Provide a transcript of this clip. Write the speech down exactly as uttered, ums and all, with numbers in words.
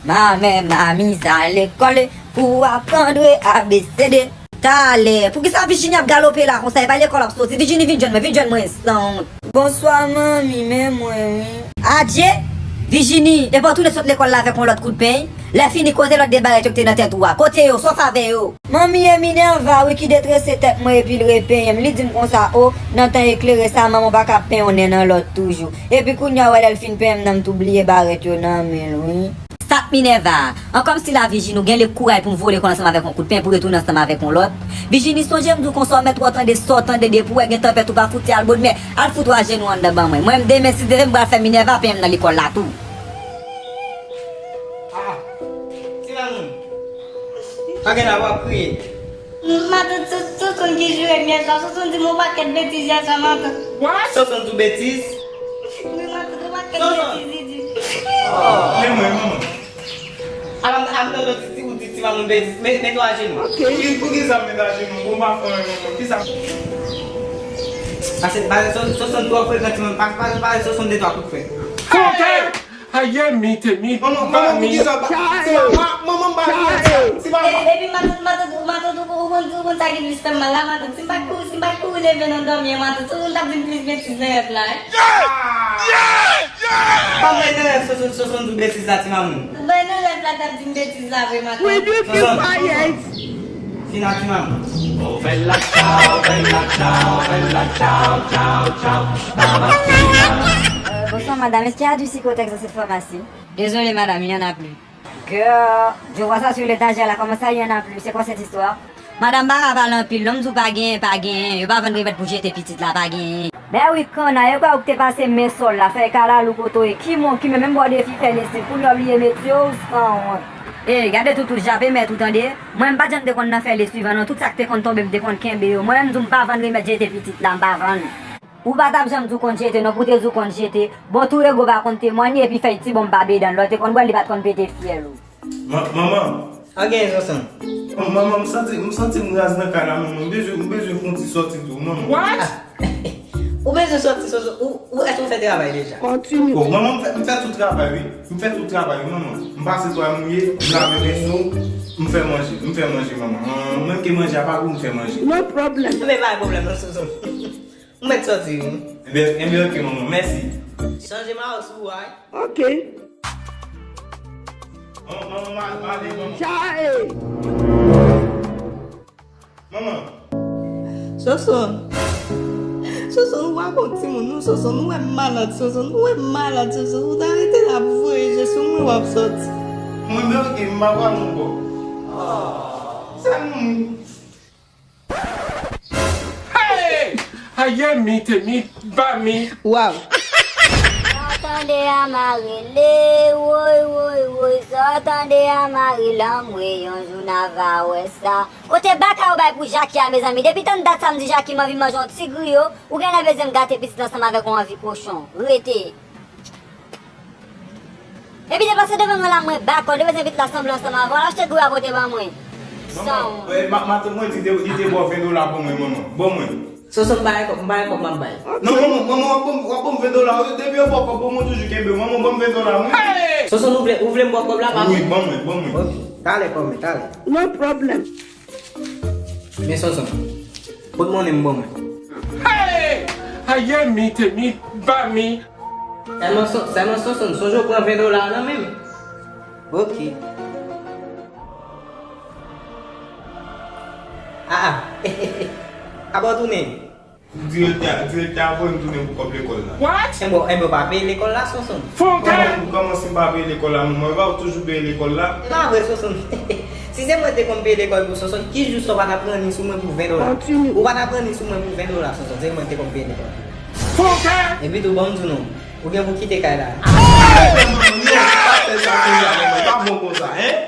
Mamè, mami, sa lekòl pou aprann A B C D. Talè, poukisa Vijini ap galope la konsa? E pa lekòl ap soti. Vijini, vin jwenn mwen, vin jwenn mwen, sanwont. Bonswa, manmi, men mwen, wi. Adje! Vijini, epa w tounen sot lekòl la avèk yon lòt kout peny? Lè fini, kote lòt de barèt yo ki te nan tèt ou a? Kote yo? Sa w fè avè yo? Manmi, e Minerva, wi, ki detrese tèt mwen epi l repenyen m. Li di m konsa, o, nan tan eklere sa, manman w pa ka ap penyen yon nen nan lòt toujou. Epi kounye a, w wè lè l fin penyen m nan, m tou bliye barèt yo nan men l, wi. Stop Minerva! An kòmsi la Vijini, ou gen lè kouray pou m vole konn ansanm avèk yon kout peny pou retounen ansanm avèk yon lòt? Vijini, sonje m di w konsa, w mèt wè w tande sa w tande, depi w wè gen tanpèt ou pa fout se al bòdmè. Al fout w ajenou anndan ban mwen. Mwen menm demen si Dye vle m pral fè Minerva penyen m nan lekòl la tou. Ah! Ti mamoun! Pa gen la w ap kriye. Matant, Sou- Sousoun ki joure m yè swa. Sousoun di m yon pakèt betiz yè swa, matant. What? Sousoun di w betiz? Wi, matant, yon pakèt betiz li di. Men mwen, manman. Ala m, ala m tande w di, ou di ti mamoun betiz. Met, met w ajenou. Ok. Pou ki, pou ki sa m met ajenou? Bon, m pa fè anyen, manman. Ki sa? Pase, pase, Sou- Sousoun twò frekan, ti mamoun. Pase, pase, pase, Sousoun de twa kout fre. Hey! Aye mi te mi. Manman, manman, pou ki sa w pa, ti ma, ma, manman m pa vle sa. Ti ma. E- Epi matant, matant, matant, ou konn, ou konn, ou konn sa ki plis fè m mal la, matant. Si m pa t kouri, si m pa t kouri leve nan dòmi an, matant, Sousoun t ap di m plis betiz nan rèv la, wi. Pa bay nan rèv Sousoun, Sousoun di w betiz la, ti mamoun. Bay nan rèv la t ap di m betiz la vre, matant. Sousoun. Fina ti mamoun. Euh, bonsoir madame, est-ce qu'il y a du Cicotex dans cette pharmacie? Désolé madame, il n'y en a plus. Girl, je vois ça sur l'étagère là, comment ça il y en a plus? C'est quoi cette histoire? Madame pa ka pale anpil non, m di w pa genyen, pa genyen, yo pa vann remèd pou jete pitit la, pa genyen. Ben wi kanna, yo kwè ou k te pase men sòl la, fèy kalalou kote w ye, ki mon, ki men, menm bò de fi fè lesiv, kounye a w bliye mete w, sanwont. Ey, gade toutou, jape mèt ou tande. Mwen, m pa t janm te konn nan fè lesiv an non, tout sa k te konn tonbe, m te konn kenbe yo. Mwen menm, m di w, m pa vann remèd jete pitit la, m pa vann. Ou pa t ap janm di w konn jete non, pou w te di w konn jete. Bon, tou rego pa konn temwanye, epi fèy ti bonm pa bedan, lè w te konn bwè l, li pa t konn pete fyèl ou. Man-, manman. Sa w genyen, Sonson? Manman, m santi, m santi m raz nan kay la, manman. M bezwen, m bezwen fè yon ti sòti tou, manman. What? Ou bezwen sòti, Sonson? Ou, ou, èske ou fè travay deja? Kontinye. Bon, manman, m fè, m fè tout travay, wi. M fè tout travay, wi, manman. M pase twal mouye, m lave veso, m fè manje, m fè manje, manman. Mwen, mwen ke manje a pa gou, m fè manje. No problem. Anben, pa gen pwoblèm, non, Sonson. M mèt sòti, wi. Enben, enben, oke, manman, mèsi. Chanje mayo sou ou a, wi. Oke. Manman, manman, m ale, manman. Chae! Manman. Sonson. Sonson, ou pa bon timoun, non, Sonson. Ou wè m malad, Sonson. Ou wè m malad, Sonson. Ou ta rete la pou voye je sou mwen, w ap sòti. Mwen, men oke, m pa pral ankò. Sa moun. Hey! Aye mi te mi ba mi. Waw. Sa w tande a m a rele, woy, woy, woy, sa w tande a m a rele, anmwe, yon jou n a va wè sa. Kote baka yo bay pou Jaki a, mezanmi? Depi tann dat sa m di Jaki m anvi manje yon ti griyo, ou genlè bezwen m gate pitit ansanm avèk yon anvi kochon. Rete. Epi deplase devan mwen la, mwen baka w, deplase vit la, sanble ansanm avè w, al achte griyo a pote ban mwen. Manman, eh, ma-, matant mwen di te, li te ba w ven dola pou mwen, manman. Ban mwen. Sonson, m pa gen kòb, m pa gen kòb m ap bay. Non, manman, manman, w ap ban m, w ap ban m ven dola, wi. Depi yo ba w kòb, bon, mwen toujou kenbe w. Manman, ban m ven dola, mwen. Sonson, ou vle, ou vle m ba w kòb la, pa? Wi, ban mwen, ban mwen. Ok, talè, kòmè, talè. No problem. Men Sonson, pot monnen m ban mwen. Hey! Aye mi te mi ba mi. Sèlman Son-, sèlman Sonson, sonje w pran ven dola nan men m. Ok. Ah, ah. Apa w tounen? Direktè, direktè a voye m tounen pou kòb lekòl la. What? Enben, enben, w pa peye lekòl la, Sonson? Fontan! Kòman, kòman si m pa peye lekòl la, manman? E pa ou toujou peye lekòl la? E pa vre, Sonson. Si se mwen te konn peye lekòl pou Sonson, ki jou sa w pa t ap ranni sou mwen pou ven dola? Kontinye. Ou pa t ap ranni sou mwen pou ven dola, Sonson, si se mwen te konn peye lekòl. Fontan! Epi tou, ban m di w non, ou gen pou kite kay la. Hey! Non, pa fè sa konsa, manman, pa bon konsa, en?